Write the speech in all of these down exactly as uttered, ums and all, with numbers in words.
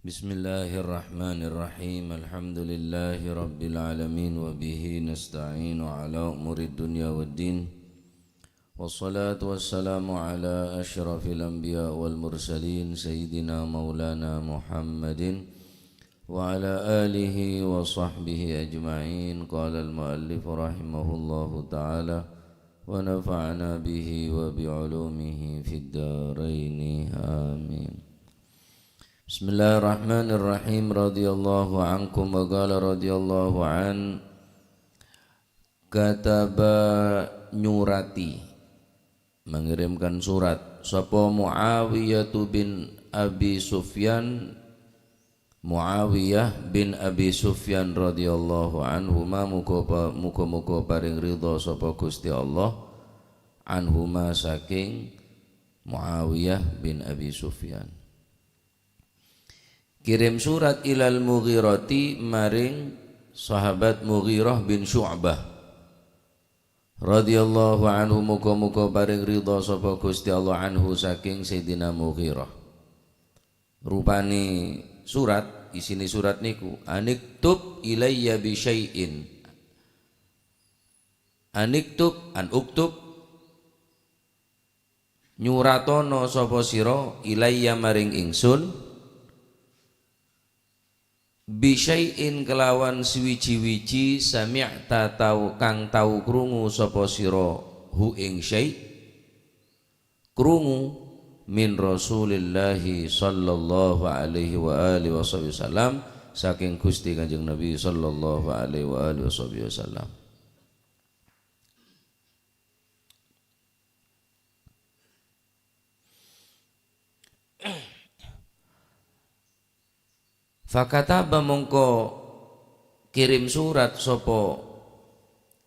Bismillahirrahmanirrahim. Alhamdulillahi rabbil alamin, wa bihi nasta'inu ala umurid dunya waddin. Wassalatu wassalamu ala asyrafil anbiya wal mursalin, sayyidina maulana Muhammadin wa ala alihi wa sahbihi ajma'in. Qala al-muallif rahimahullahu ta'ala, wa nafa'ana bihi wa bi ulumihi fid daraini. Amin. Bismillahirrahmanirrahim. Radhiyallahu ankum wa qala radhiyallahu an kataba nyurati, mengirimkan surat, sapa Muawiyah bin Abi Sufyan, Muawiyah bin Abi Sufyan radhiyallahu anhuma, muga pa-, muga-muga paring ridha sapa Gusti Allah, anhuma, saking Muawiyah bin Abi Sufyan. Kirim surat ilal Mughirati, maring sahabat Mughirah bin Syu'bah radhiyallahu anhu, muga-muga paring ridha sapa Gusti Allah anhu, saking Sayyidina Mughirah. Rupane surat, isine surat niku, "Aniktub ilayya bi syai'in." Aniktub, an uktub, nyuratono sapa sira, ilayya, maring ingsun, bi syai'in, kelawan sawiji-wiji, sami'ta, tau, kang tau krungu sapa sira, hu, ing syai', krungu, min Rasulillahi sallallahu alaihi wa alihi wasahbihi wasallam, saking Gusti Kanjeng Nabi sallallahu alaihi wa alihi wasahbihi wasallam. Fakataba, mongko kirim surat sapa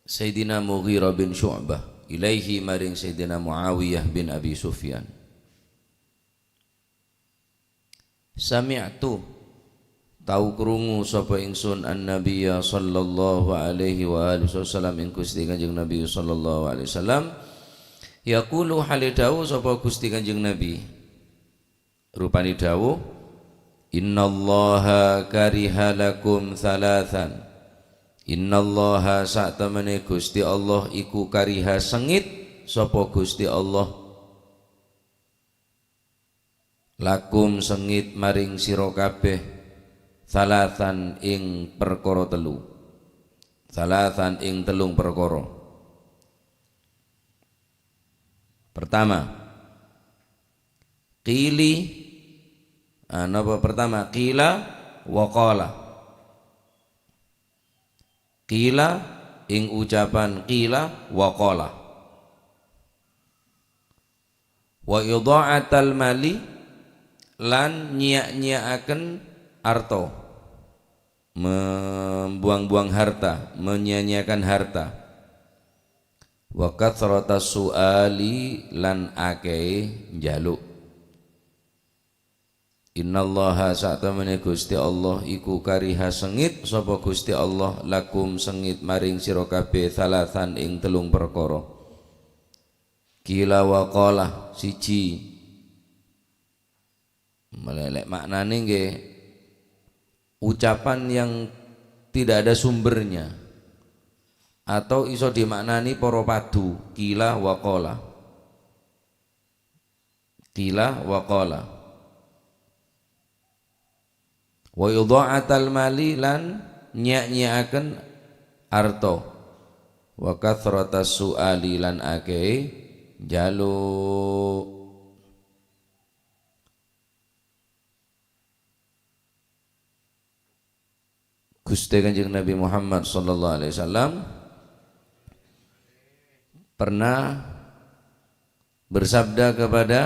Sayyidina Mughirah bin Syu'bah, ilaihi, maring Sayyidina Muawiyah bin Abi Sufyan. Sami'tu, tau krungu sapa ingsun, an-Nabiyya sallallahu alaihi wa alihi wasallam, ing Gusti Kanjeng Nabi sallallahu alaihi wasallam, yaqulu, hale dawuh sapa Gusti Kanjeng Nabi. Rupane dawuh, "Innallaha kariha lakum thalathan." Innallaha, satemene Gusti Allah iku kariha sengit sapa Gusti Allah. Lakum, sengit maring sira kabeh, thalathan, ing perkara telu. Thalathan, ing telung perkara. Pertama, qili, ah, napa pertama? Qila wa qala. Qila, ing ucapan qila wa qala. Wa idha'atal mali, lan nyiya-nyiyaaken arta. Membuang-buang harta, menyia-nyiakan harta. Wa kathrata su'ali, lan akehe njaluk. Innallaha, satemene Gusti Allah iku kariha sengit sapa Gusti Allah, lakum, sengit maring sira kabeh, thalathan, ing telung perkara. Qila wa qala, siji. Melelek maknane nggih ucapan yang tidak ada sumbernya, atau iso dimaknani para padu, qila wa qala. Qila wa qala. Wa idha'atal mali, lan nyiya-nyiyaaken arta. Wa kathrata su'ali, lan akehe njaluk. Guste Kanjeng Nabi Muhammad sallallahu alaihi wasallam pernah bersabda kepada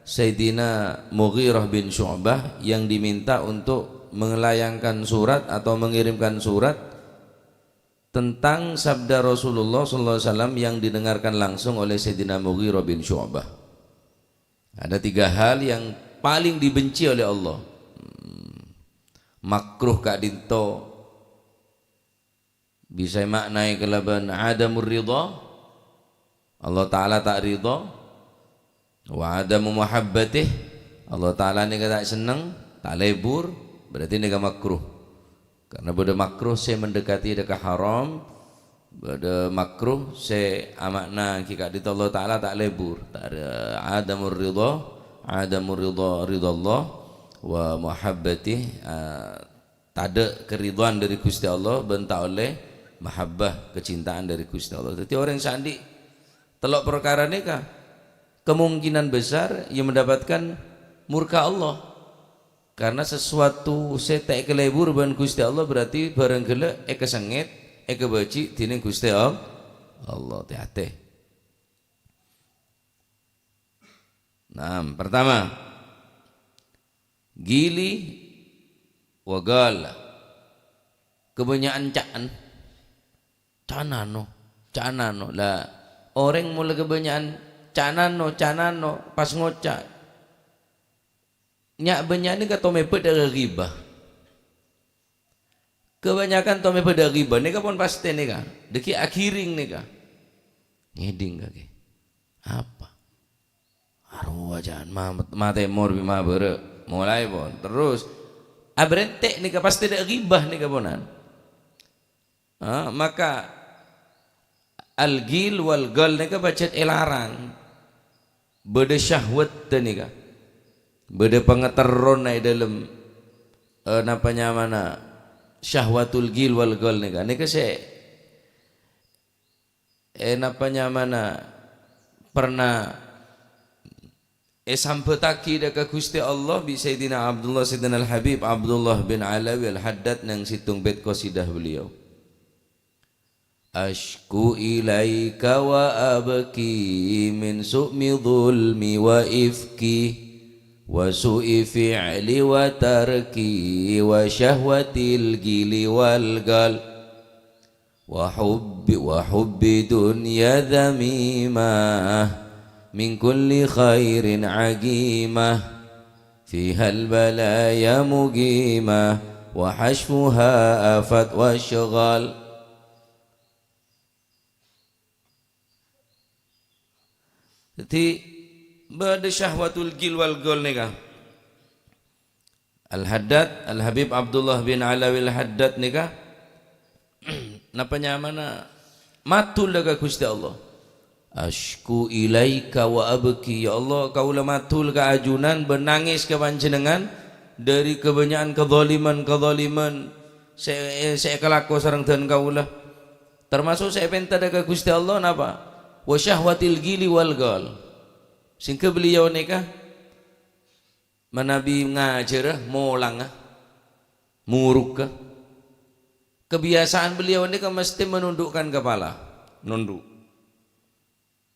Sayyidina Mughirah bin Syu'bah yang diminta untuk melayangkan surat atau mengirimkan surat tentang sabda Rasulullah sallallahu alaihi wasallam yang didengarkan langsung oleh Sayyidina Mughirah bin Syu'bah. Ada tiga hal yang paling dibenci oleh Allah. Hmm. Makruh ka'dinto bisa maknae kalaban adamur ridha, Allah Ta'ala ta' ridha, wa adamu mahabbatih, Allah Ta'ala nèka ta' senneng, Ta' lebur, berarti nèka makruh. Karena bâdâ makruh sè mendekati dâ' ka haram, bâdâ makruh sè ama'na ghi' ka'dinto Allah Ta'ala ta' lebur. Ta' ada adamur ridha, adamur ridha, ridha Allah wa muhabbatih, ah, tadâ' keridhaan dâri Ghustè Allah bân ta' ollè mahabbah, kecintaan dâri Ghustè Allah. Dhâddhi orèng sè andi' tello' parkara nèka kemungkinan besar ya mendapatkan murka Allah. Karena sesuatu sè ta' èkalebur bân Ghustè Allah berarti bhârâng ghellâ' èkasengngèt, èkabâji' dhinèng Ghustè All-, Allah. Tè-atè. Nah, pertama, ghili wa ghal. Kebanyakan ca'an. Ca'an ano, ca'an ano. Lah, orèng molaè kebanyakan ca'an ano, ca'an ano, pas ngoca'. Nya' bânnya' nèka tomèbâ dâ' ghibah. Kebanyakan tomèbâ dâ' ghibah nèka pon pastè nèka. Dâgghi' aghirèng nèka. Ngèdhing kakè. Apa? Arowa jhân ma-, matè mor bi' mabârâ'. Molaè pon. Terros, aberrèntè' nèka pastè dâ' ghibah nèka ponan. Ah, maka al-ghil wal ghal nèka pajhât èlarang. Bâdâ syahwat nèka. Bâdâ pangaterrona è dâlem, eh, napa nyamana syahwatul ghil wal ghal nèka. Nèka sè, eh, napa nyamana pernah èsambhâttaghi dâ' ka Ghustè Allah bi' Sayyidina Abdullah, Sayyidina Al-Habib Abdullah bin Alawi Al-Haddad neng sèttong bait qasidah beliau. Asyku ilaika wa abki min su'mi dhulmi wa ifki, wa su'i fi'li wa tarki, wa syahwatil gili wal gal. Wa hubbi, wa hubbi dunya dzamimah, min kulli khairin agimah, fihal balaya muqimah, wa hasyfuha afat wa syghal. Dhâddhi, bâdâ syahwatul ghil wal ghal nèka. Al-Haddad, Al-Habib Abdullah bin Alawi Al-Haddad nèka, napa nyamana? Matul dâ' ka Ghustè Allah. "Asyku ilaika wa abki." Ya Allah, kaulâ matul ka ajunan bân nangès ka Panjhennengngan dâri kabânnya'an kadhaliman-kadhaliman sè, sè èkalako sareng dhân kaulâ. Tamaso' sè èpènta dâ' ka Ghustè Allah napa? "Wa syahwatil ghili wal ghal." Sehingga beliau nèka manabi ngajhârâ, molanga, muruka, kebiasaan beliau nèka mesti menundukkan kepala, nunduk.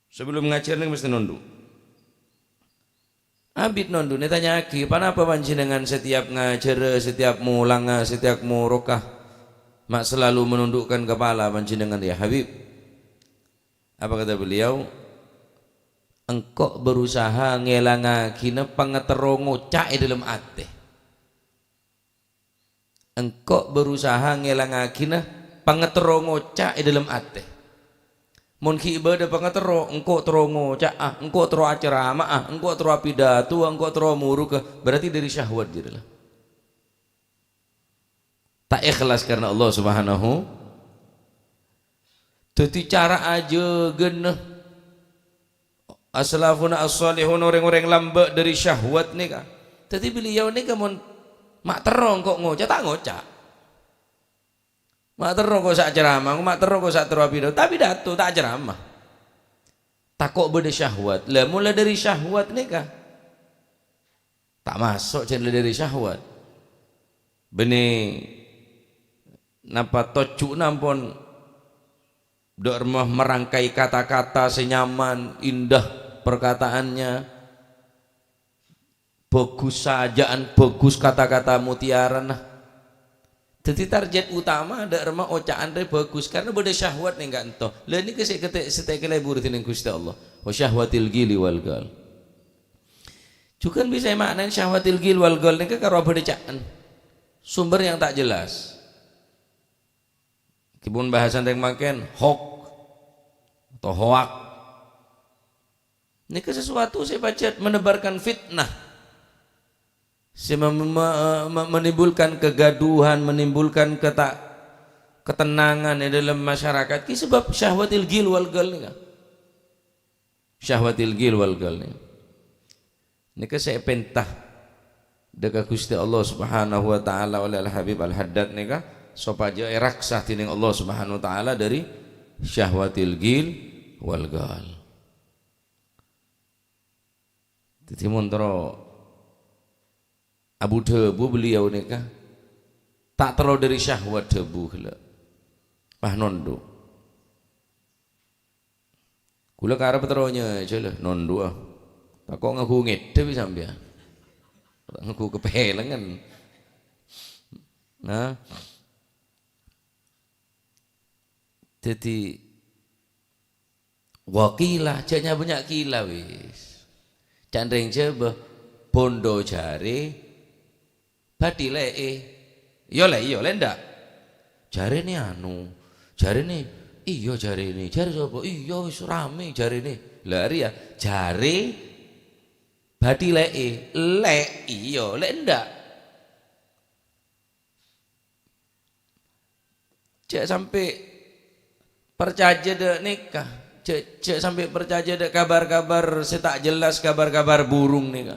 Sebelum ngajhâr nèka mesti nunduk. Abit nunduk, nè tanya'aghi, "Ponapa panjhennengngan setiap ngajhârâ, setiap molanga, setiap muruka, ma' selalu menundukkan kepala panjhennengngan, ya Habib?" Apa kata beliau? "Engko' berusaha ngèlangaghina pangaterro ngoca' è dâlem atè." Engko' berusaha ngèlangaghina pangaterro ngoca' è dâlem atè. Mon ghi' bâdâ pangaterro, engko' terro ngoca'a, engko' terro acerama'a, engko' terro apidatowa, engko' terro muruka, berarti dâri syahwat jârèya la. Ta' ikhlas karena Allah Subhanahu. Dhâddhi cara ajâgâna aslafuna as-salihun, orèng-orèng lambâ' dâri syahwat nèka. Dhâddhi beliau nèka mon ma' terro engko' ngoca', ta' ngoca'. Ma' terro engko' sa' ceramah, ma' terro engko' sa' terro apidato, ta' pidato, ta' ceramah. Tako' bâdâ syahwat. Lah, mola dâri syahwat nèka. Ta' maso' jhân la dâri syahwat. Bânnè napa tojjhuna ampon dâ' remma merangkai kata-kata sè nyaman, indah perkataannya, bagus saja'an, bagus kata-kata mutiarana. Dhâddhi target utama dâ' remma oca'an rè bagus, karena bâdâ syahwat nèng ka'dinto. Lah nèka sè kètè-, sè ta' èkalebur dhinèng Ghustè Allah. "Wa syahwatil gili wal gal." Jhughân bisa èmaknaè syahwatil gil wal gal nèka karo abhâdhâca'an. Sumber yang tak jelas. Kèbun bahasan rèng mangkèn, hoax atau hoak. Nèka sesuatu sè pajhât menebarkan fitnah. Sè mem-, me-, me-, menimbulkan kegaduhan, menimbulkan keta-, ketenangan di dalam masyarakat, ki sebab syahwatil ghil wal ghal nèka. Syahwatil ghil wal ghal nèka. Nèka sè èpènta dâ' ka Ghustè Allah Subhanahu wa Ta'ala olè Al-Habib Al-Haddad nèka, sopajâ èraksa dhinèng Allah Subhanahu wa Ta'ala dâri syahwatil ghil wal ghal. Dhâddhi, mon terro abu dhâbu beliau nèka, ta' terro dâri syahwat dhâbu ghellâ'. Pas nondhu'. Kaulâ karep terro nyajhâlâ, nondhu'â. Tako' ngangghu ngèdhâ bi' sampèyan. Ngangghu kapèlengngen. Nah. Dhâddhi, wa qila, jhâ' nya-bânnya' qila wis. Can rèng Jhâbâ, bhundhu jhârè, bâdhi lè'è. Iyâ lè, iyâ lè, enḍâ'. Jhârèna anu, jhârèna, iyâ jhârèna, jhârè sapa? Iyâ wis ramè jhârèna. Lah rèya, jhârè bâdhi lè'è. Lè', iyâ lè, enḍâ'. Jhâ' sampè' parcajâ dâ' nèka. Jhâ', jhâ' sampè' parcajâ dâ' kabar-kabar sè ta' jelas, kabar-kabar burung nèka.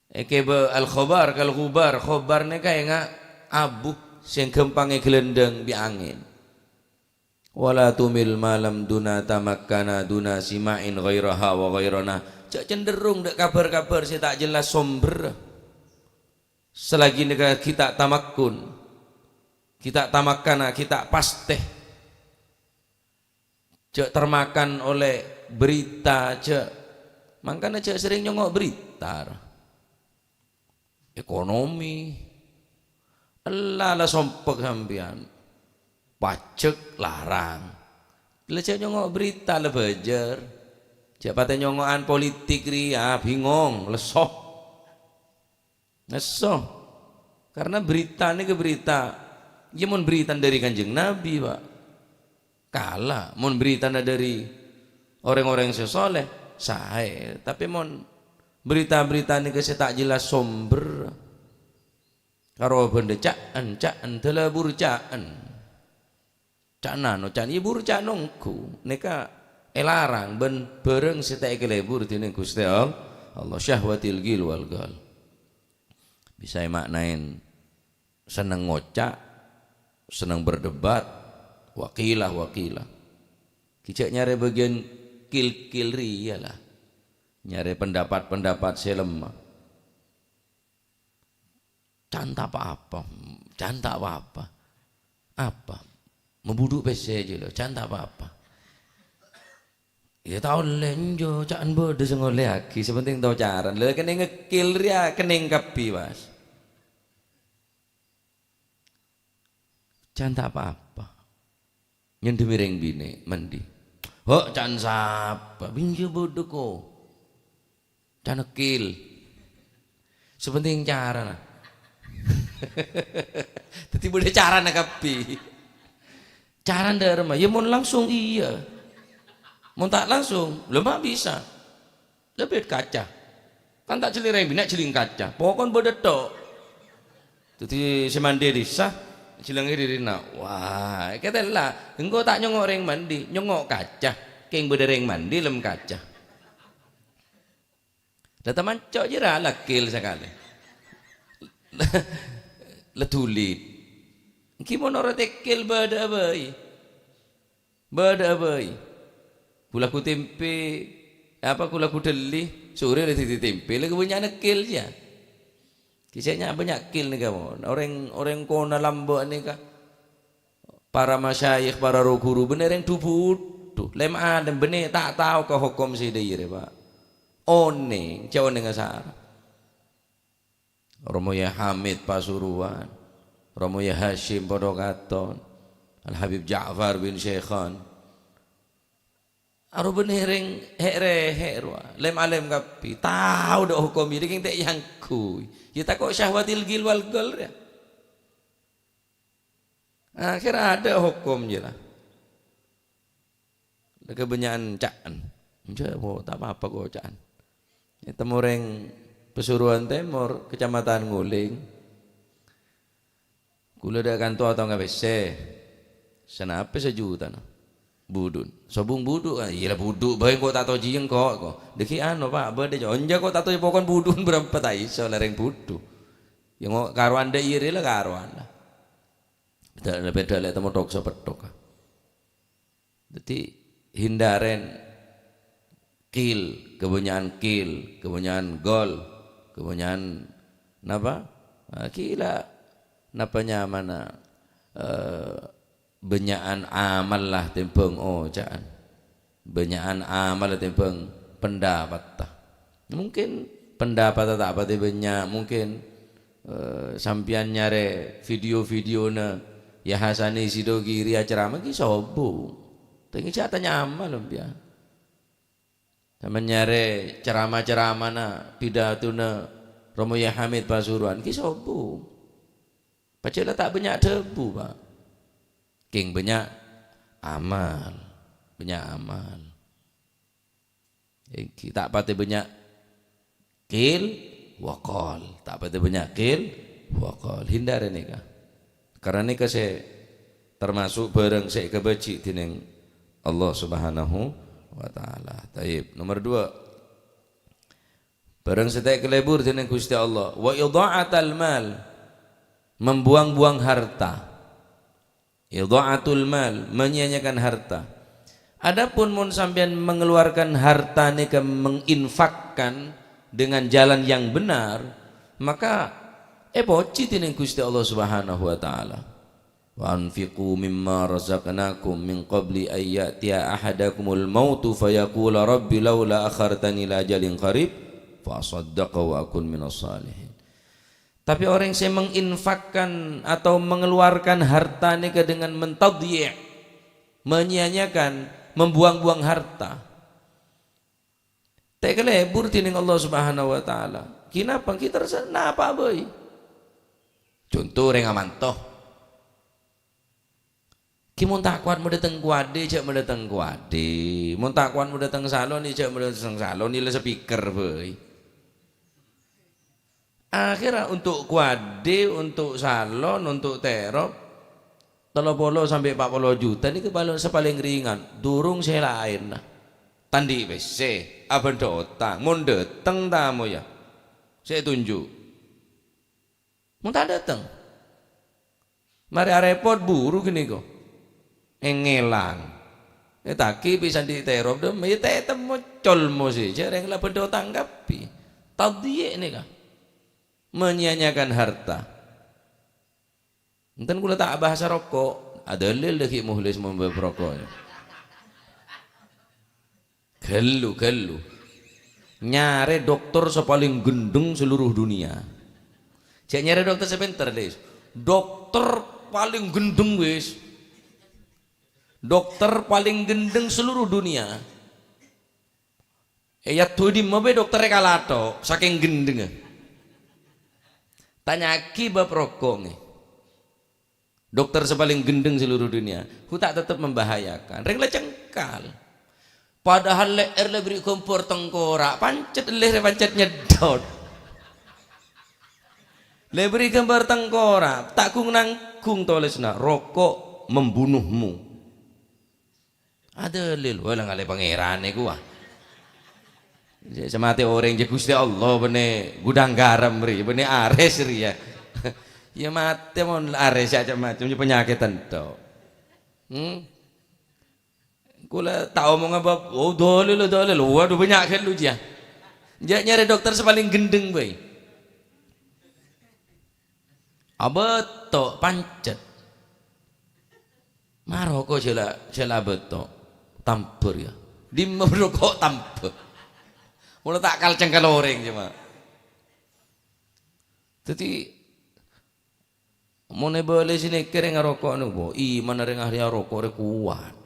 Èkèbâ al-khobar, kal-ghubar. Khobar nèka ènga' abu sè ghâmpang èghelendhâng bi' angèn. "Wala tumil ma lam duna tamakkana duna sima'in ghairaha wa ghairana." Jhâ' cenderung dâ' kabar-kabar sè ta' jelas somberra. Selagi nèka ghi' ta' tamakkun, ghi' ta' tamakkana, ghi' ta' pastè. Jhâ' termakan oleh berita, jhâ'. Mangkana jhâ' serrèng nyongngo' berita. Ekonomi. Ella la sompek sampèyan. Pajek larang. La jhâ' nyongngo' berita la bâjâr. Jhâ' patè nyongngo'an politik rèya, bingong, lesso. Lesso. Karena berita nèka berita. Iyâ, mon beritana dâri Kanjeng Nabi, Pak. Kala, mon beritana dâri orèng-orèng sè soleh, saè. Tapè mon berita-berita nèka sè ta' jelas somber, karo bhândhâ ca'en, ca'en, dâlâ burca'en. Ca'na no, ca'na, iyâ burca'na ongghu. Nèka èlarang bân bhârâng sè ta' èkalèbur dhinèng Ghustè All-, Allah, syahwatil ghil wal ghal. Bisa èmaknaè senneng ngoca', senneng berdebat, wa qila, wa qila. Ghi' jhâ' nyarè bâgiyân kil-kil rèya la. Nyarè pendapat-pendapat sè lemma. Can ta' pa-apa, can ta' pa-apa. Apa? Mabudhu' pèssè jâ lo, can ta' pa-apa. Iyâ ta' ollè, enjâ', ca'en bâdâ sè ngollèyaghi, sè pentèng tao carana. Lha, kennèng ngekkil rèya, kennèng kabbhi, Mas. Can ta' pa-apa. Nyendhemmi rèng binè', mandi. Ho', can sapa? Binjâ bâdâ ko. Can ngekkil. Sè pentèng carana. Dhâddhi bâdâ carana kabbhi. Carana dâ'remma? Iyâ, mon langsung iyâ. Mon ta' langsung, lho, ma' bisa. Lebbi kaca. Kan ta' jhelling rèng binè', jhelling kaca. Pokon bâdâ tho'. Dhâddhi sè mandi è dissa, jhelling è dhi-rèna. Wah, kètèla. Engko' ta' nyongngo' rèng mandi, nyongngo' kaca. Kèng bâdâ rèng mandi lem kaca. La tamanco' jârèya la kèl sakalè. La dhuli. Ènggi mon orèng tèkkèl bâdâ'â bhâi. Bâdâ'â bhâi. Ghu-lagghu tèmpè, apa, ghu-lagghu dhâlli, sorè la dhâddhi tèmpè, la kabânnya'an kèl, yâ. Kèsèna bânnya' kèl nèka, mon. Orèng, orèng kona lambâ' nèka. Para masyayikh, para roh ghuru, bânnè rèng dhu-budhu. Lem-alem, bânnè ta' tao ka hokom sè dhâjâ rè, Pak. Onèng, cè' onèngnga sara. Romo Yai Hamid Pasuruan, Romo Yai Hasyim padâ katon, Al Habib Ja'far bin Syekhan. Aro bânnè rèng hè'-rèhè' rowa, lem-alem kabbhi, tao dâ' hokom, jadi kèng ta' èyangghuy. Yâ tako' syahwatil ghil wal ghal, yâ. Akhèr adâ' hokom jâ la. La kabânnya'an ca'en. Enjâ', bo, ta' pa-apa ko' ca'en. Ètemmo rèng Pasuruan Tèmor, Kecamatan Nguling. Kaulâ dâ' kanto atong ka pèssè. Sanapa sajutana? Budun. Sobung budhu, ah, iyâ la budhu bhâi, engko' ta' tao jiyâ engko', ko. Dâgghi' ano, Pa', bâdâ, onja ko' ta' tao pokon budun bârâmpa ta' iso la rèng budhu. Iyâ, ngo-, karowan dâ' iyâ rè la karowan la. Bhidhâ-, bhidhâ lè' tèmor thok sapètthok, ah. Dhâddhi, hindarè qil, kabânnya'an qil, kabânnya'an gol, kabânnya'an napa? Ah, ghilâ napa nyamana, eh, bânnya'an amal la tèmbhâng oca'an. Bânnya'an amal la tèmbhâng pendapatta. Mungkin pendapatta ta' patè bânnya', mungkin, eh, sampèyan nyarè video-videona Yah Hasani Sidogiri acerama ghi' sobung. Tèngghâ jhâ' tanya amal sampèyan. Sampèyan nyarè cerama-ceramana, pidatona Romo Yah Hamid Pasuruan ghi' sobung. Pajhât la ta' bânnya' dhâbu, Pa'. Kèng bânnya' amal. Bânnya' amal. Èngghi, ta' patè bânnya' qil wa qal. Ta' patè bânnya' qil wa qal. Hindarè nèka. Karna nèka sè termasuk bârâng sè èkabâji' dhinèng Allah Subhanahu wa Ta'ala. Taib. Nomor dua. Bârâng sè ta' èkalebur dhinèng Ghustè Allah. Wa idha'atal mal. Membuang-buang harta. Idha'atul mal, menyia-nyiakan harta. Adapun mon sampèyan mengeluarkan harta nèka, menginfakkan dengan jalan yang benar, maka èpojhi dhinèng Ghustè Allah Subhanahu wa Ta'ala. "Wa anfiqu mimma razaqnakum min qabli an ya'tiya ahadakumul mautu fayaqula rabbi laula akhartani ila ajalin qarib fa asaddaqa wa akun minas salihin." Tapi orèng sè menginfakkan atau mengeluarkan harta nèka dengan mentadyi', menyia-nyiakan, membuang-buang harta, ta' èkalebur dhinèng Allah Subhanahu wa Ta'ala. Ghi napa? Ghi terserah napa bhâi. Conto orèng amanto. Ghi mon ta' kowat madâteng kowadhi, jhâ' madâteng kowadhi. Mon ta' kowat madâteng salon, jhâ' madâteng salon, la speaker bhâi. Akhirnya untuk kowadhi, untuk salon, untuk terop, tello polo sampè' pa' polo juta nèka pal-, sè palèng ringan, durung sè laènna. Ta' andi' pèssè, abhândhâ otang, mon dâteng tamoyya. Sè ètonjhu'. Mon ta' dâteng. Marè arepot buru ghânèka. Èngèlang. Ètagi pisan dhi' terop dâ', mè' ta' ètemmo colmo sè, jhâ' rèng la bâdâ otang kabbhi. Tadyi' nèka. Menyia-nyiakan harta. Enten kaulâ ta' abahasa roko', adâlil dâgghi' Mukhlis mon bab roko'. Ghâllu, ghâllu. Nyarè dokter sè palèng ghendheng seluruh dunia. Jhâ' nyarè dokter sè pènter, Lis. Dokter palèng ghendheng, wis. Dokter palèng ghendheng seluruh dunia. È, yâ, dhu è dimma bhâi dokterra kala tho', sakèng ghendhengnga. Tanya'aghi bab roko', ngghi. Dokter sè palèng ghendheng seluruh dunia, hu ta' tettep membahayakan. Rèng la cengkal. Padahal lè'èr la èberri' ghâmbhâr tengkorak, pancet lè'èrra pancet nyedot. La èberri' ghâmbhâr tengkorak, ta' ghun-nangghung tolèsanna, "Rokok membunuhmu." Adâlil, wah, la ngalè Pangèran nèko, wah. Sè, sè matè orèng jâ Ghustè Allah, bânnè gudhâng ghârem rè, bânnè arès rè, yâ. Yâ matè mon arès, yâ, macem-macem, yâ panyakèt tento. Hmm? Kaulâ ta' omonga bab, "Oh, dâlil, dâlil." Waduh, bânnya' ghâllu jiyâ. Jhâ' nyarè dokter sè palèng ghendheng bhâi. Abâto', pancet. Maroko jhâ' la, jhâ' la abâto'. Tambhâr, yâ. Dimma bâdâ ko' tambhâr. Mula ta' kal-cengkal orèng, coma. Dhâddhi, mon èbâli sè nèkèrè ngaroko' nèko, imanna rèng ahli aroko' rè kowat.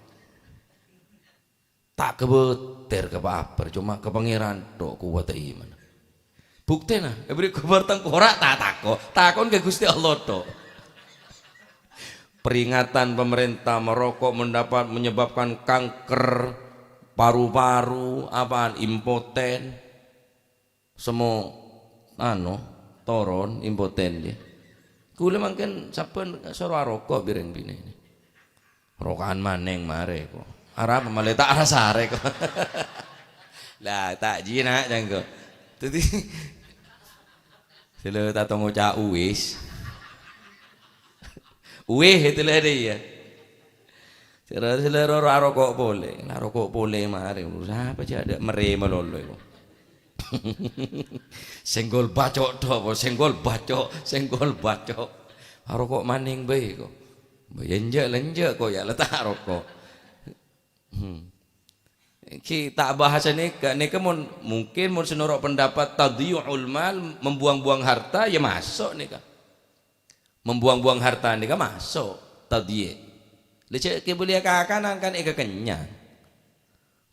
Ta' ka bâter ka pa-apa, coma ka Pangèran tho' kowatta imanna. Buktèna, èberri' ghâmbhâr tengkorak ta' tako', takon ka Ghustè Allah tho'. Peringatan pemerintah, merokok mendapat menyebabkan kanker paru-paru, apaan, impoten. Semmo, anu, toron, impoten, ya. Kaulâ mangkèn sabbhân soro aroko' bi' rèng binè'. Roko'an manèng marè, ko'. Arapa malè ta' arassa arè, ko'. La, ta' jina', jângko. Dhâddhi, sè la ta' tao ngoca' uwis. Uwis, itu la dâ' iyâ. Sè la, sè la ro-, aroko' polè. La aroko' polè marè. Sapa jâ' adâ' mèrè malolo, ko'. Senggol bacok tho, po, senggol bacok, senggol bacok. Aroko' manèng bhâi, ko'. Bhâi enjâ', lenjâ', ko', ya, la ta' aroko'. Hmm. Ki ta' bahasa nèka, nèka mon, mungkin mon sè noro' pendapat tadhiyu'ul mal, membuang-buang harta, ya maso' nèka. Membuang-buang harta nèka maso', tadhiyi'. Lè cè' kè bâliyâ kakanan kan èkakennyang.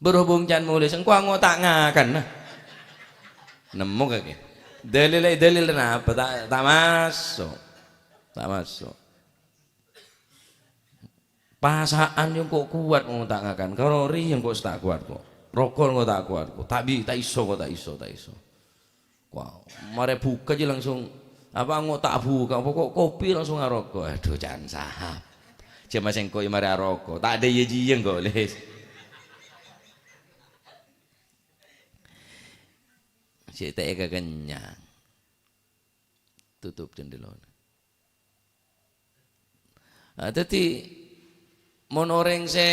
Berhubung can molè sengko' ango' ta' ngakan, nah. Nemmo kakè. Dalil, dalil napa? Ta', ta' maso'. Ta' maso'. Pasa'an yâ engko' kowat, oh, ta' ngakan. Kalori yâ engko' sè ta' kowat, ko'. Roko' engko' ta' kowat, ko'. Ta' bi-, ta' iso, ko', ta' iso, ta' iso. Wah, marè buka jâ langsung, apa, ngo ta' buka, pokok kopi langsung ngaroko'. Aduh, can sahab. Cuma sengko' marè aroko'. Ta' ada iya jiyeng kok, Les. Cè' ta' èkakennyang. Tutup jendhelana. Ah, dhâddhi, mon orèng sè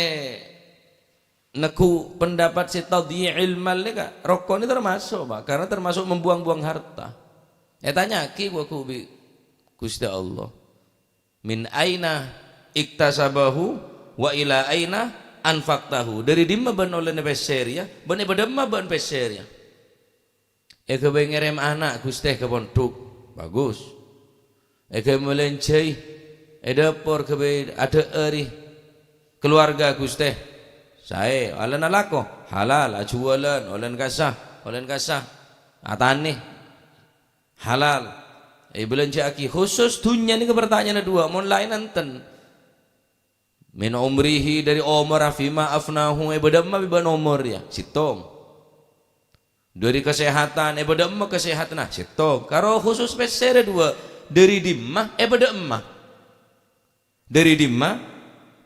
neggu' pendapat sè tadhyi'il mal nèka, roko' nèka termasuk, Pak, karena termasuk membuang-buang harta. Ètanya'aghi ghu-, ghu bi' Ghustè Allah, "Min aina iktasabahu wa ila aina anfaqtahu?" Dâri dimma bâ'na ollèna pèssè rèya, bân è bâdâ dimma bâ'na pèssè rèya? Èghâbây ngèrèm ana', Ghustè, ka pondhuk. Bagus. Èghâbây malènjhâi è dâpor, ghâbây adhâ'âri kaluwarga, Ghustè. Saè, ollèna lako, halal, ajhuwâlân, ollèna kassa, ollèna kassa, atanè, halal. Èbâlânjhâ'aghi, khusus dhunnya nèka pertanyaan dua, mon laèn enten. Min umrihi, dâri omorra, fima afnahu, è bâdâ dimma bi' bân omor rèya? Sèttong. Dâri kasèhatan, è bâdâ dimma kasèhatanna? Sèttong. Karo khusus pèssè rèya dua, dâri dimma, è bâdâ dimma? Dâri dimma,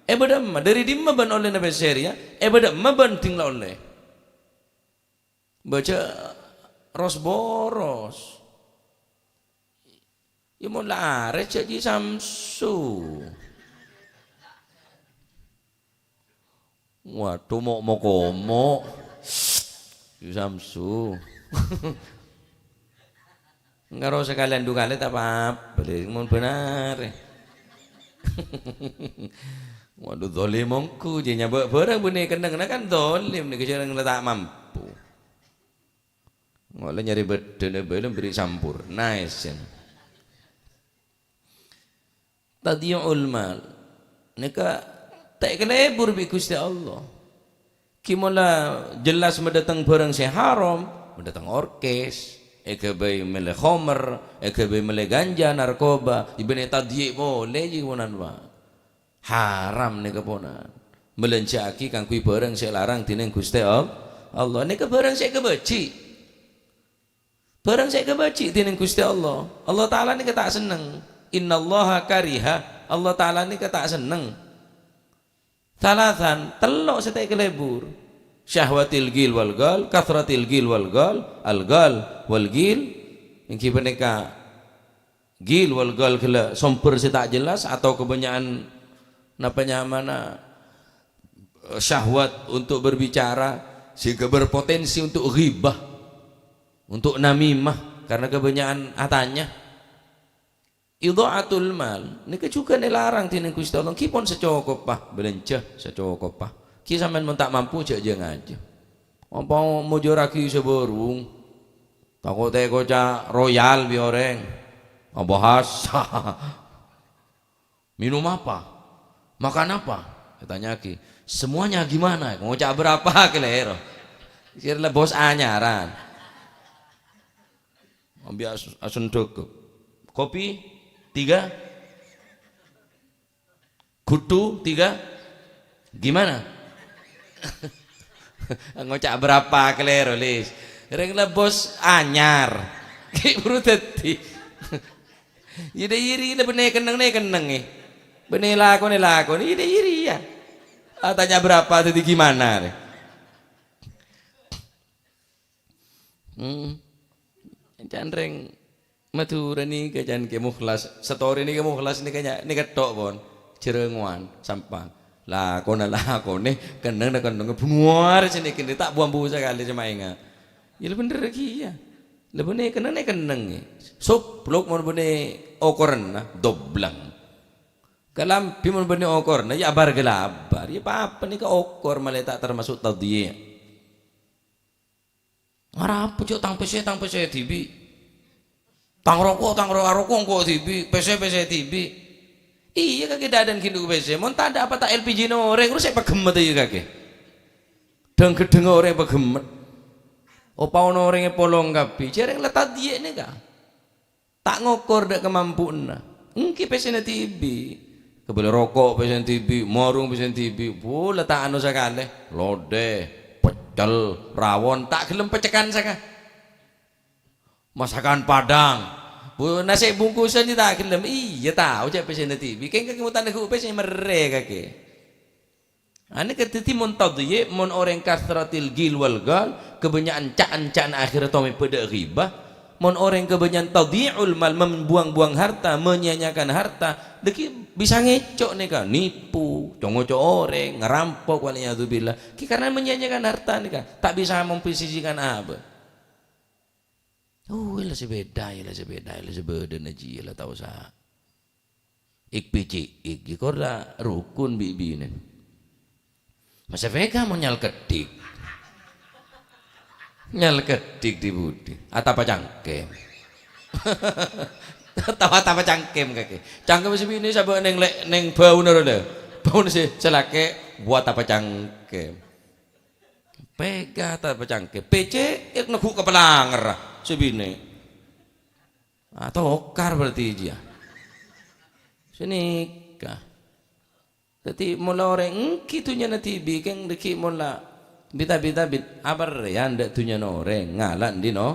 è bâdâ dimma? Dâri dimma bân ollèna pèssè rèya, è bâdâ dimma bân dhing la ollè? Bâca ros-boros. Iyâ, mon la arè jhâ' Ji Samsu. Waduh, mo'-, mo'-komo'. Ji Samsu. Karo sakalèyan du kalè ta' pa-apa, lè, mon bân arè. Waduh, dholim ongghu, jhâ' nyabâ' bhârâng bânnè kennengnganna kan dholim, nèka jhâ' rèng la ta' mampu. Ngola nyarè bâddhâna bhâi la bâri' sampurna èssèna. Tadhyi'ul mal. Nèka ta' èkalebur bi' Ghustè Allah. Ghi' mola jelas madâteng bhârâng sè haram, madâteng orkes, èghâbây mellè khomer, èghâbây mellè ganja, narkoba, èbânnè tadhyi' polè jiyâ ponan, Pak. Haram nèka ponan. Malânjhâ'aghi kaangghuy bhârâng sè èlarang dhinèng Ghustè All-, Allah. Nèka bhârâng sè èkabâji'. Bhârâng sè èkabâji' dhinèng Ghustè Allah. Allah Ta'ala nèka ta' senneng. Innallaha kariha. Allah Ta'ala nèka ta' senneng. Salasan, tello' sè ta' èkalebur. Syahwatil ghil wal ghal, kathratil ghil wal ghal, al ghal wal ghil. Èngghi panèka ghil wal ghal ghellâ' sombher sè ta' jelas atau kebanyakan napa nyamana, eh, syahwat untuk berbicara sehingga berpotensi untuk ghibah, untuk namimah karena kebanyakan atanya. Idha'atul mal nèka jhughân èlarang dhinèng Ghustè Allah, ghi' pon sacokoppa, bâlânjhâ sacokoppa. Ghi' sampèyan mon ta' mampu jhâ', jhâ' ngajhâ. Apa mojâraghi sè bârung? Tako' ta' èkoca' royal bi' orèng. Abahas. Minum apa? Makan apa? Ètanya'aghi. Semuanya gimana? Ngoca' bârâmpa kalèro. Kèra la bos anyaran. Ambi as-, asendhek. Kopi tiga. Kudu tiga. Gimana? Ngoca' bârâmpa kalèro, Lis. Rèng la bos anyar. Ghi' buru dhâddhi. Iyâ, dâ' iyâ rèya la bânnè kennengnga kennengnga. Bânnè lakonè lakonè, iyâ, dâ' iyâ rèya. Ah, tanya berapa dhâddhi gimana, rè? Hmm. Can rèng Madhurâ nèka can Kè Mukhlas. Satorè nèka Mukhlas nèka nya-, nèka tok, pon. Jhârângowan, Sampang. Lakona lakonè, kennengnga kennengnga, bhungowa rè sè nèka nè, ta' bu-ambu sakalè sè maènga. Iyâ, la bhender kèya. La bânnè kennengnga kennengnga. Soblok mon bânnè okoranna, doblang. Kalambhi mon bânnè okoranna, iyâ abar-ghâlâbâr. Iyâ, pa-apa nèka okor, malè ta' tamaso' tadhiya'. Arapa jhâ' tang pèssè, tang pèssè dhibi'. Tang roko', tang ro-, aroko' engko' dhibi', pèssè, pèssè dhibi'. Iyâ, kakè dâdân ghi' ndu' pèssè. Mon tadâ' apa ta' L P J-na orèng, terros sè paghemmet iyâ, kakè. Dhâng-ghedhângnga orèng paghemmet. Opa ana orèng èpolong kabbhi, jhâreng la tadhiya' nèka. Ta' ngokor dâ' kamampuanna. Èngghi pèssèna dhibi'. Kabâlâ roko' pèssèna dhibi', marung pèssèna dhibi', bu, la ta' ano sakalè. Lodè, peccel, rawon, ta' ghellem peccekan saka. Masakan Padang. Bu, nasè' bungkusan jiyâ ta' ghellem. Iyâ, tao jhâ' pèssèna dhibi'. Kèng kakè mon ta' neggu' pèssè, merrè kakè. Anèka dhâddhi mon tadhiya', mon orèng kathratil ghil wal ghal, kabânnya'an ca'-, enca'na akhèrra tomè bâdâ ghibah. Mon orèng kabânnya'an tadhi'ul mal, membuang-buang harta, menyia-nyiakan harta, dhâggi' bisa ngèco' nèka, nipu, co-ngoco orèng, ngarampok, wal iyadzubillah. Ghi' karena menyia-nyiakan harta nèka, ta' bisa memposisikan abâ'. Oh, la sè bhidhâ, la sè bhidhâ, la sè bâdâna jiyâ, la tao sa. Ik-pici'ik, ghi' kor la rokon bi'-binè. Masa pèka mon nyalkedhik. Nyalkedhik dhi-budhi. Atapa cangkem. Tao atapa cangkem kakè. Cangkem sè binè sabâ' neng lè-, neng bâuna ro lè. Bâuna sè, sè lakè', bu atapa cangkem. Pèka atapa cangkem. Pècè', neggu' ka palangerra sè binè. Ah, tokar berarti jiyâ. Sanèka. Dhâddhi, mola orèng èngghi dhunnyana dhibi', kèng dhâggi' mola bit-abit-abit, aberrèyan dâ' dhunnyana orèng, ngala' andi' no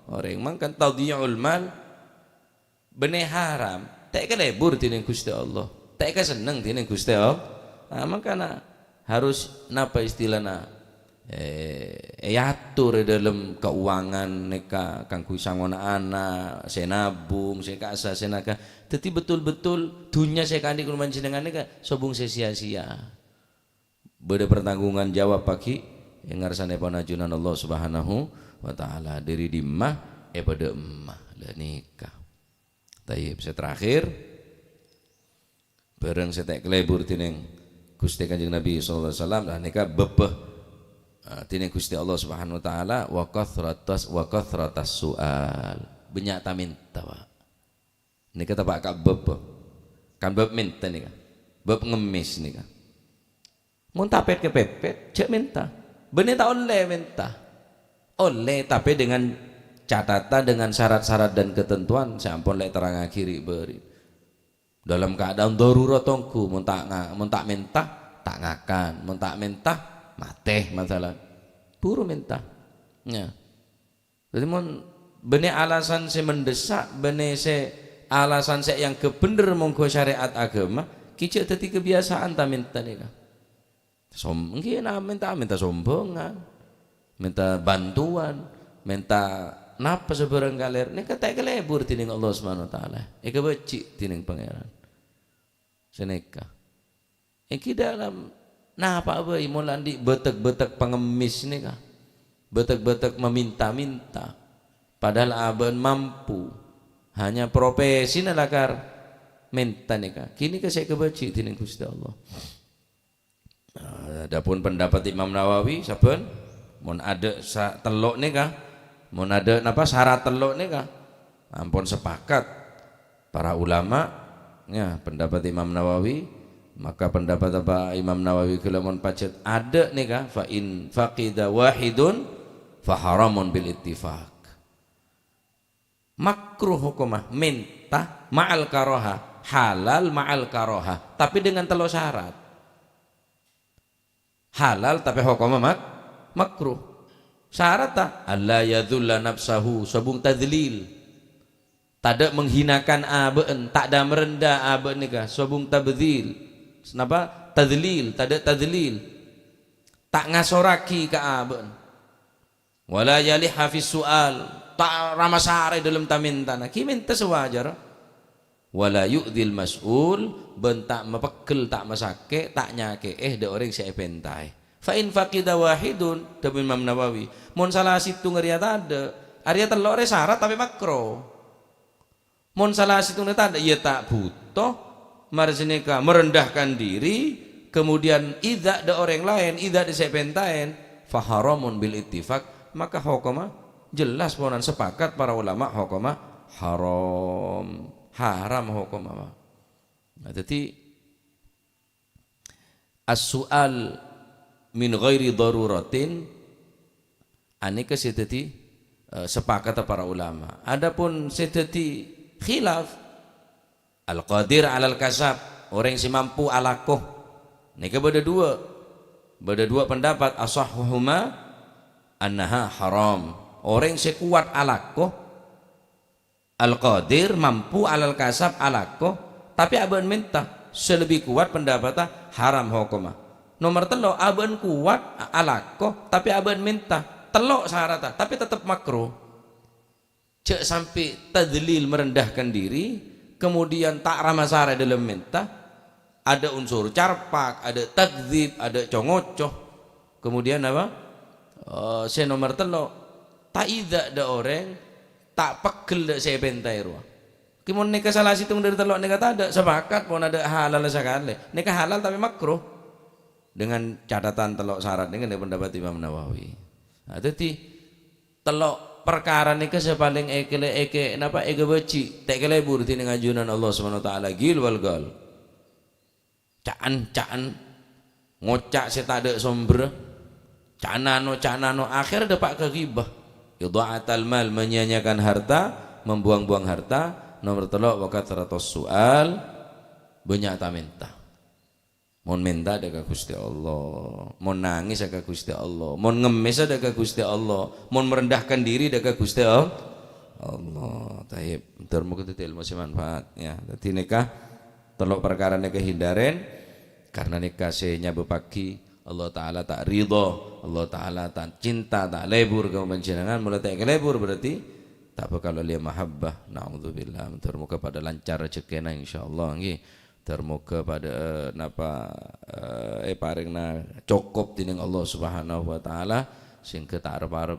orèng. Mangkana tadhi'ul mal, bânnè haram, ta' èkalebur dhinèng Ghustè Allah, ta' èkasenneng dhinèng Ghustè Allah. Nah, mangkana harus, napa istilana, eh, èator è dâlem kauwangan nèka kaangghuy sangona ana', sè nabung, sè ka'assa, sè naka. Dhâddhi betul-betul dhunnya sè èkaandi' ka'dinto panjhennengngan nèka sobung sè sia-sia. Bâdâ pertanggungan jawab paghi' è ngarsana èpon ajunan Allah Subhanahu wa Ta'ala. Dâri dimma èpadâ emma. La nèka. Tayyib, sè terakhir, bârâng sè ta' èkalebur dhinèng Ghustè Kanjeng Nabi sallallahu alaihi wasallam, la nèka bâbbhâ, ah, dhinèng Ghustè Allah Subhanahu wa Ta'ala, wa kathratas, wa kathratas su'al. Bânnya' ta-mènta, Pak. Nèka tapa' ka bâb, kan bâb mènta nèka. Bâb ngemmès nèka. Mon tapè' kapèpèt, jhâ' mènta. Bânnè ta' ollè mènta. Ollè, tapè dengan catatan, dengan syarat-syarat dan ketentuan sè ampon la èterrangaghi ri'-bâri'. Dalam keadaan darurat ongghu, mon ta' nga-, mon ta' mènta, ta' ngakan, mon ta' mènta, matè, masalan. Buru mènta. Ya. Dhâddhi, mon bânnè alasan sè mendesak, bânnè sè alasan sè èangghep bhender mongghu syariat aghâma, ghi' jhâ' dhâddhi kabiyasaan ta-mènta nèka. Som-, èngghi na-, mènta, mènta sombongan, mènta bantuan, mènta napa sè bârâng kalèr, nèka ta' èkalebur dhinèng Allah Subhanahu wa Ta'ala, èkabâji' dhinèng Pangèran. Sanèka. Èngghi dâlem napa'a bhâi, mola andi' bâtek-bâtek pangemmès nèka, bâtek-bâtek maminta-minta, padahal abâ'na mampu, hanya profesina lakar mènta nèka. Ghânèka sè èkabâji' dhinèng Ghustè Allah. Adapun pendapat Imam Nawawi, sabbhân mon adâ' sa-, tello' nèka, mon adâ' napa, sarat tello' nèka, ampon sepakat para ulama, ya, pendapat Imam Nawawi, maka pendapat apa Imam Nawawi ghellâ' mon pajhât adâ' nèka, fa in faqida wahidun fa haramun bil ittifaq. Makruh hokomma, mènta ma'al karoha, halal ma'al karoha, tapi dengan tello' sarat. Halal tapè hokomma mak-, makruh. Saratta, alla yadzulla nafsahu, sobung tadzlil. Tadâ' menghinakan abâ'na, ta' dâ-marendâ abâ'na nèka, sobung tabdzil. Napa? Tadzlil, tadâ' tadzlil. Ta' ngasorraghi ka abâ'na. Wala yalihha fis su'al, ta' rama-sara è dâlem tamèntana, ghi' mènta sè wajar. Wala yu'dzil mas'ul, bân ta' mapeggel, ta' masakè', ta' nyakè'è dâ' orèng sè èpèntaè. Fa in faqida wahidun, dhâbu Imam Nawawi, mon sala sèttongnga rèya tadâ', arèya tello' rè sarat tapè makro. Mon sala sèttongnga tadâ', iyâ ta' bhuto, mara sanèka merendahkan diri, kemudian idza dâ' orèng laèn, idza dâ' sè èpèntaèn, fa haramun bil ittifaq, maka hokomma jelas ponan sepakat para ulama hokomma haram. Haram hokomma, Pak. Nah, dhâddhi, as-su'al min ghairi daruratin, anèka sè dhâddhi, eh, sepakata para ulama. Adapun sè dhâddhi khilaf, al-qadir alal kasab, orèng sè mampu alako. Nèka bâdâ duwâ'. Bâdâ duwâ' pendapat, asahhuhuma annaha haram. Orèng sè kowat alako, al-qadir, mampu alal kasab, alako, tapè abâ'na mènta. Sè lebbi kowat pendapatta haram hokomma. Nomer tello', abâ'na kowat, a-, alako, tapè abâ'na mènta. Tello' saratta, tapè tettep makro. Jhâ' sampè' tadzlil, merendahkan diri, kemudian ta' rama-sara è dâlem mènta. Adâ' unsur carpak, adâ' takdzib, adâ' co-ngoco. Kemudian apa? Eh, sè nomer tello', ta' idza dâ' orèng, ta' peggel dâ' sè èpèntaè rowa. Ghi' mon nèka sala sèttong dâri tello' nèka tadâ', sepakat pon adâ' halal sakalè. Nèka halal tapè makruh. Dengan catatan tello' sarat nèka, nèka pendapat Imam Nawawi. Nah, dhâddhi tello' parkara nèka sè palèng èkèlè-, èkè-, napa, èghâbâji, ta' èkèlèbur dhinèng ajunan Allah Subhanahu wa Ta'ala, ghil wal ghal. Ca'an-ca'an, ngoca' sè tadâ' somberra, ca'nano-ca'nano, akhèr dâpa' ka ghibah. Idha'atal mal, menyia-nyiakan harta, membuang-buang harta. Nomer tello', wa katsratus su'al, bânnya' ta-mènta. Mon mènta dâ' ka Ghustè Allah, mon nangès dâ' ka Ghustè Allah, mon ngemmès dâ' ka Ghustè Allah, mon merendahkan diri dâ' ka Ghustè Al-, Allah. Taib, dhâr moghâ dhâddhi èlmo sè manfaat, ya. Dhâddhi nèka tello' parkara nèka hindarèn, karna nèka sè nyabâbbhâghi Allah Ta'ala ta' ridho, Allah Ta'ala ta' cinta, ta' lebur ka panjhennengngan, molaè ta' èkèlèbur berarti ta' bhâkal ollè mahabbah. Na'udzubillah. Dhâr moghâ padâ lancar rejhekkèna, insyaallah, ngghi. Dhâr moghâ padâ, eh, napa, eh, èparèngana cokop dhinèng Allah Subhanahu wa Ta'ala, sehingga ta' arep-arep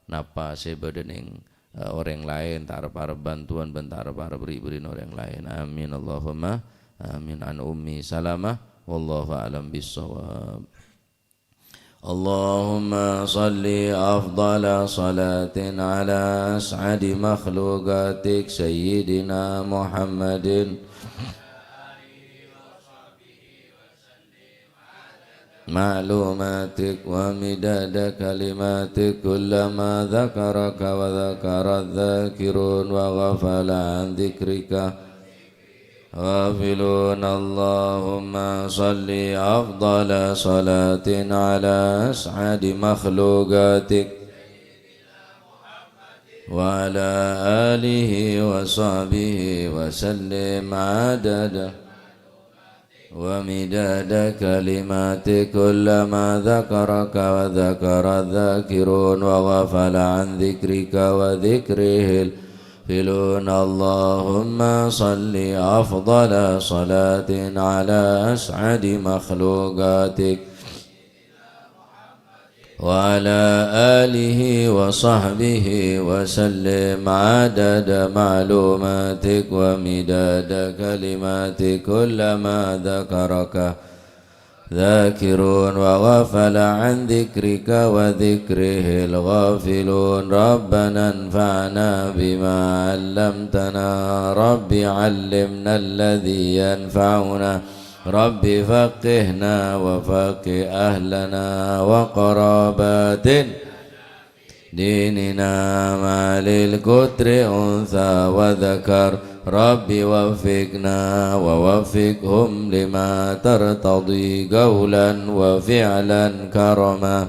napa sè bâdâ nèng, eh, orèng laèn, ta' arep-arep bantuan bân ta' arep-arep ri'-, bârri'na orèng laèn. Amin, Allahumma amin. An Ummi Salamah, wallahu a'lam bissawab. اللهم صل أفضل صلاة على أسعد مخلوقاتك سيدنا محمد، معلوماتك ومداد كلماتك، كلما ذكرك وذكر الذاكرون وغفل عن ذكرك غافلون. اللهم صل أفضل صلاة على أسعد مخلوقاتك وعلى آله وصحبه وسلم عدد ومداد كلماتك، كلما ذكرك وذكر الذاكرون وغفل عن ذكرك وذكره الغافلون. اللهم صل أفضل صلاة على أسعد مخلوقاتك وعلى آله وصحبه وسلم عدد معلوماتك ومداد كلماتك، كلما ذكرك ذاكرون وغفل عن ذكرك وذكره الغافلون. ربنا انفعنا بما علمتنا، رب علمنا الذي ينفعنا، رب فقهنا وفقه أهلنا وقراباتنا ديننا مع للقطر أنثى وذكر. رب وفقنا ووفقهم لما ترتضي قولا وفعلا كرما.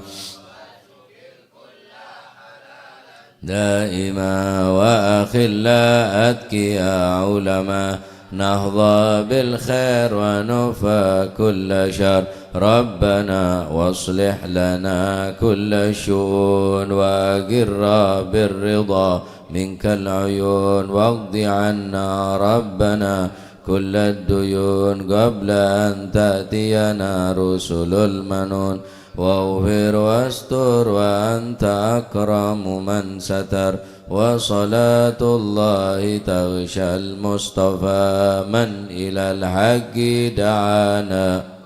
دائما وأخلاء أتقياء علماء، نحظى بالخير ونكفى كل شر. ربنا واصلح لنا كل الشؤون، وأقر بالرضا منك العيون، واقض عنا ربنا كل الديون قبل أن تأتينا رسل المنون. واغفر واستر وأنت أكرم من ستر، وصلاة الله تغشى المصطفى من إلى الحق دعانا.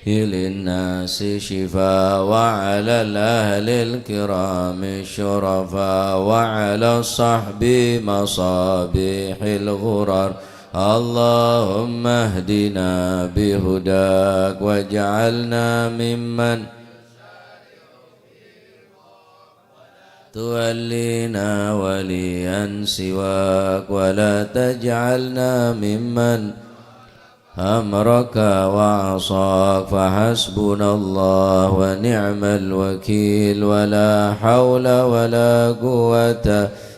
للناس شفاء، وعلى الأهل الكرام الشرفاء، وعلى الصحب مصابيح الغرر. اللهم اهدنا بهداك، واجعلنا ممن تولينا وليا سواك، ولا تجعلنا ممن أمرك وعصاك. فحسبنا الله ونعم الوكيل، ولا حول ولا قوة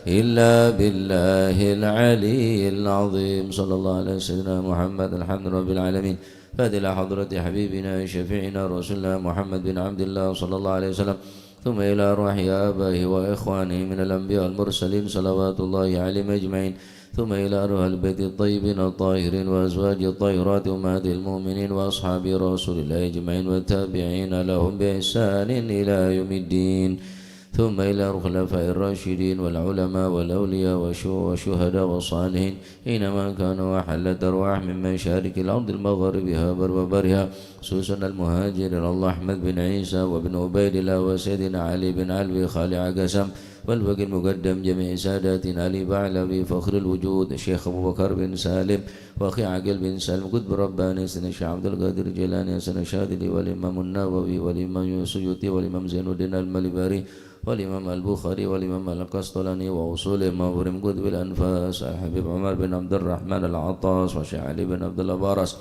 إلا بالله العلي العظيم. صلى الله على سيدنا محمد. الحمد لله رب العالمين. فاتحة حضرة حبيبنا شفيعنا رسول الله محمد بن عبد الله صلى الله عليه وسلم. ثم إلى أرواح آبائه وإخوانه من الأنبياء والمرسلين صلوات الله عليهم أجمعين. ثم إلى أرواح البيت الطيبين الطاهرين وأزواج الطاهرات أمهات المؤمنين وأصحاب رسول الله أجمعين والتابعين لهم بإحسان إلى يوم الدين. ثم إلى الخلفاء الراشدين والعلماء والأولياء والشو-، والشهداء والصالحين أينما كانوا، وحلت أرواح من مشارق الأرض المغاربها وبرها، خصوصا المهاجر إلى الله أحمد بن عيسى وابن عبيد الله وسيدنا علي بن علوي خالع قسم، والفقيه المقدم جميع ساداتنا علي بعلوي فخر الوجود، الشيخ أبو بكر بن سالم، وأخي عقيل بن سالم قطب رباني، سيدنا الشيخ عبد القادر الجيلاني، سيدنا الشاذلي، والإمام النووي، والإمام السيوطي، والإمام زين الدين المليباري، والإمام البخاري، والإمام القسطلاني، وأصولهم وفروعهم قطب الأنفاس الحبيب عمر بن عبد الرحمن العطاس، والشيخ علي بن عبد الله باراس،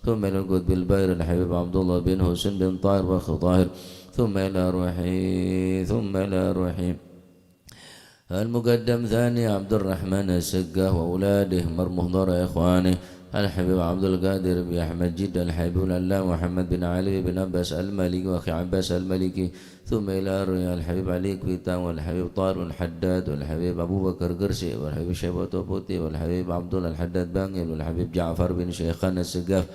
ثم إلى القطب البارز الحبيب عبد الله بن حسين بن طاهر وأخي طاهر، ثم إلى روحي، ثم إلى روحي المقدم ثاني عبد الرحمن السقاف وأولاده مرموح ضر إخوانه الحبيب عبد القادر بن أحمد جدة، الحبيب العلامة محمد بن علي بن عباس المالكي وأخي عباس المالكي، ثم إلى روحي الحبيب علي كويتان والحبيب طارق الحداد والحبيب أبو بكر قرسي والحبيب شيبة بوتي والحبيب عبد الله الحداد بانجل والحبيب جعفر بن شيخان السقاف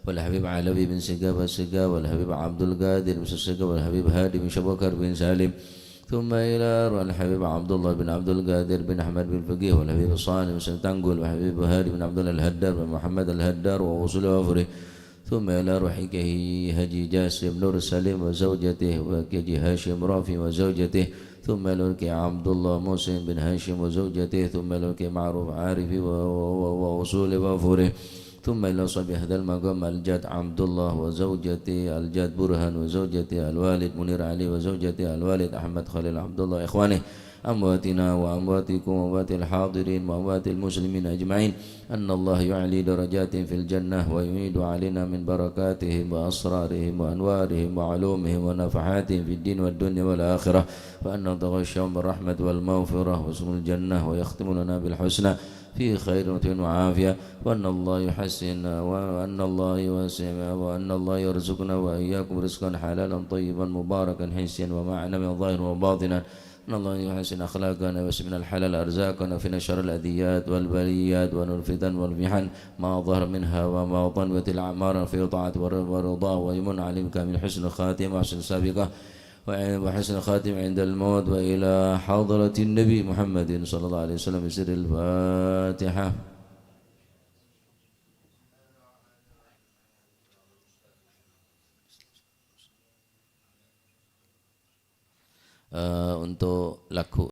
والحبيب علوي بن سقاف السقاف والحبيب عبد القادر بن السقاف والحبيب هادي بن شبكر بن سالم، ثم إلى روح الحبيب عبد الله بن عبد القادر بن أحمد بن فقيه والحبيب صالح بن سلطان قول والحبيب هادي بن عبد الله الهدار بن محمد الهدار وأصول وفره، ثم إلى روح كي حاجي جاسم نور سليم وزوجته، وكي حاجي هاشم رافي وزوجته، ثم إلى روح كي عبد الله محسن بن هاشم وزوجته، ثم إلى روح كي معروف عارف و-، و-، و-، وأصول وفره، ثم إلى صاحب هذا المقام الجد عبد الله وزوجته، الجد برهان وزوجته، الوالد منير علي وزوجته، الوالد أحمد خليل عبد الله، إخوانه، أمواتنا وأمواتكم وأموات الحاضرين وأموات المسلمين أجمعين، أن الله يعلي درجاتهم في الجنة ويعيد علينا من بركاتهم وأسرارهم وأنوارهم وعلومهم ونفحاتهم في الدين والدنيا والآخرة، وأن يتغشاهم بالرحمة والمغفرة ويسكنهم الجنة ويختم لنا بالحسنى في خير وعافية، وأن الله يحسن، وأن الله يوسع، وأن الله يرزقنا وإياكم رزقا حلالا طيبا مباركا حسيا ومعنويا ظاهرا وباطنا، أن الله يحسن أخلاقنا ويوسع من الحلال أرزاقنا ويكفينا شر الأذيات والبليات والفتن والمحن ما ظهر منها وما بطن، ويطيل أعمارنا في طاعته ورضاه، ويمن علينا بكامل حسن الخاتمة وحسن السابقة وحسن الخاتمة عند الموت، وإلى حضرة النبي محمد صلى الله عليه وسلم بسر الفاتحة. Eh, untuk lagu